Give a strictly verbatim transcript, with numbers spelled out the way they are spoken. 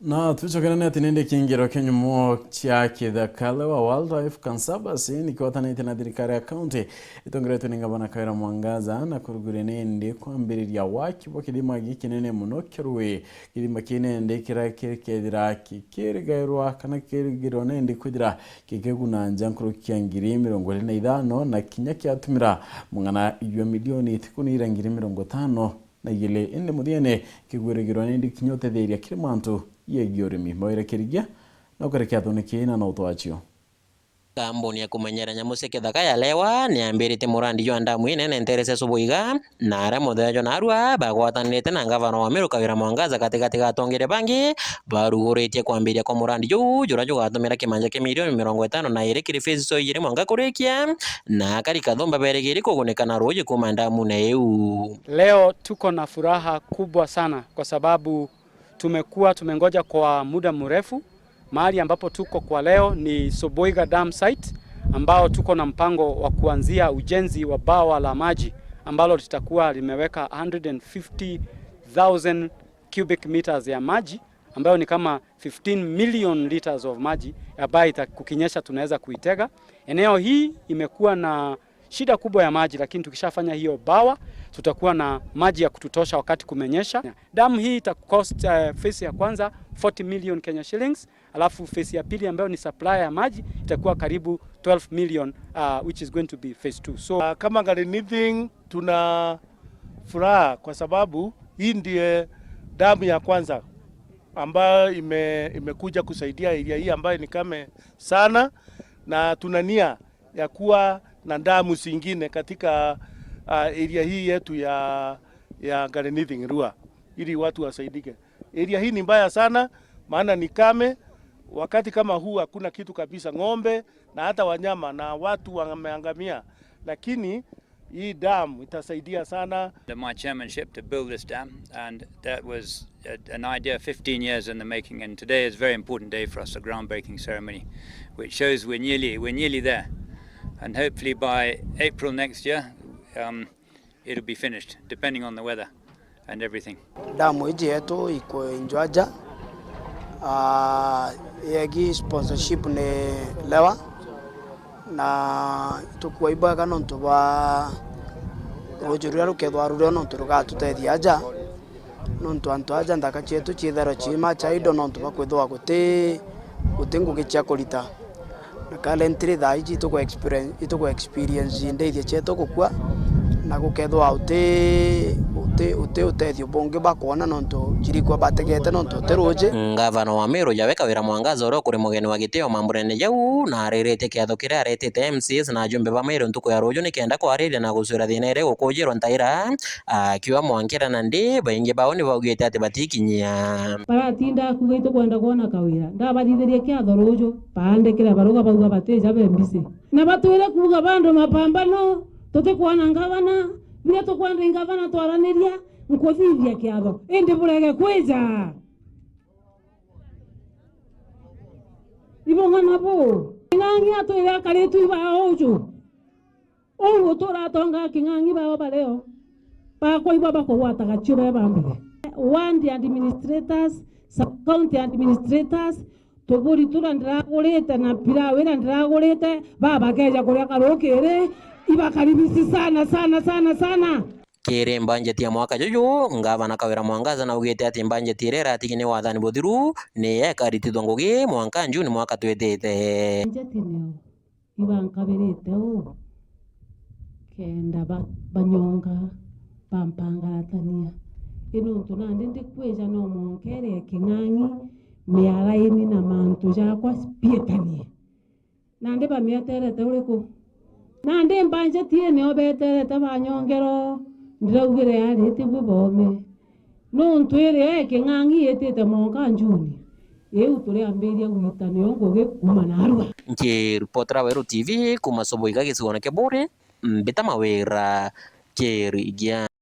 Na twicokera ni ati nindi kingiro kia nyomo cia kithaka Lewa Wildlife Conservancy nikigwatanitie na thirikari ya county itongeretwe ni ngavana Kawira Mwangaza na kuruguria nindi kwambiriria waki bwa kithima giki kinene mono kia rui. Kithima kii nindi kiria kiri kethira kikirigairwa kana kikirigirwa nindi kwithira kikiguna nja nkuruki ya ngiri mirongo iri na ithano na kinya kiatumira mung'ana jwa milioni ithatu na ngiri mirongo itano na igiri, indi muthiene kigwirigirwa nindi kinya utetheria kiri mantu yegie urimi. Mawira Kirigia na ukare kiathone kii na no twacio. Kambuni ya kumenyera nyamu cia kithaka ya Lewa niyambiritie murandi jwa ndamu inene ntere cia Subuiga, na aria muthenya jwa narua bagwatanirite na ngavana wa Meru Kawira Mwangaza gatigati ga atongeria bangi baruguritie kwambiria kwa murandi juu juria jugatumira kimanja kia milioni mirongo itano na iri kiri phase cio ijiri mwanka kurikia, na akari Kathumba berigiri kugunika na ruuji kuuma ndamune iu. Leo tuko na furaha kubwa sana kwa sababu tumekuwa tumengoja kwa muda mrefu. Mahali ambapo tuko kwa leo ni Soboiga Dam site, ambao tuko na mpango wa kuanzia ujenzi wa bawa la maji ambalo litakuwa limeweka hundred and fifty thousand cubic meters ya maji, ambayo ni kama fifteen million liters of maji ambayo ita-, kukinyesha tunaweza kuitega. Eneo hii imekuwa na shida kubwa ya maji, lakini tukishafanya hiyo bawa, tutakuwa na maji ya kututosha wakati kumenyesha. Damu hii ita cost, eh, phase ya kwanza forty million Kenya shillings, alafu phase ya pili ambayo ni supply ya maji itakuwa karibu twelve million, uh, which is going to be phase two. So, uh, kama Ngalenithi tuna furaha kwa sababu hii ndiye damu ya kwanza ambayo ime-, imekuja kusaidia area hii ambayo ni kame sana, na tuna nia ya kuwa na damu zingine katika, ah, area hii yetu ya, ya Ngalenithi Rua, ili watu wasaidike. Area hii ni mbaya sana, maana ni kame. Wakati kama huu hakuna kitu kabisa, ng'ombe na hata wanyama na watu wameangamia, lakini hii dam itasaidia sana. Under my chairmanship to build this dam, and that was a, an idea fifteen years in the making, and today is a very important day for us, a groundbreaking ceremony, which shows we're nearly, we're nearly there. And hopefully by April next year, um, it'll be finished, depending on the weather and everything. Damu iji yetu ikwinjwa aja, ah, yegi sponsorship ni Lewa, na tukua ibwega nontu bwa ruuji ruria rukethwa rurio nontu rugatutethia aja, nontu antu aja nthaka cietu ciithagirwa ciima chaido nontu bwa kwithirwa guti, guti ngugi cia kurita. Na currently thaa iji ituku experience, ituku experience ndeithia cietu gukua, na gukethwa uti, uti, uti utethio bungi bakwona nontu cirikua bategete nontu uti ruuji. Ngavana wa Meru Yoweri Kawira Mwangaza, uria ukuri mugeni wa gitio mambunene jau, na ariritie kiatho kiria aretite M C As na ajumbe ba Meru ntuku ya ruuju nikenda kwariria na gucwira thina iria igukujirwa ntaira, akiuga mwankira nandi baingi bao ni baugite ati batikinyia. Baratinda kuuga itukwenda kwona Kawira, ndabathithirie kiatho ruuju, baandikira baruga bauga batija be mbisi. Na batwire kuuga bandu mapambano, tutikwona ngavana, biria tukwenda i ngavana twaraniria, nkuthithia kiatho, indi burege kwija. Ibung'ana bu, King'ang'i atwire akaritwe ibaa uju. Uu gutura atonga King'ang'i bao bario, bakwa ibo bakugwata gachio be ba mbere. Ward administrators, sub county administrators, tuburi turia ndiragurite na pilau iria ndiragurite, baba bakeja kuria karukiri, ibakaribisi sana, sana, sana, sana. Kiri mbanjeti ya mwaka juju, ngavana Kawira Mwangaza naugite ati mbanjeti iria iratigi ni wathani buthiru ni ikaritithwa ngugi mwanka June mwaka twitite. Mbanjeti nio ibankabirite uu kenda ba-, banyonga, bampangaratania. I nontu nandi ndikwija no mwonkere King'ang'i miaraini na mantu jakwa bietanie. Nandi bamieterete uriku? Nandi mbanjeti ii nio beterete banyongero, ndiraugire ariti bwi boome. Nontu iria e King'ang'i itite mwanka June, iu turiambiria gwita nio ngugi kuuma narua. Nkiripotera Weru T V kuuma Soboiga gicigoone kia Buuri, mbita Mawira Kirigia.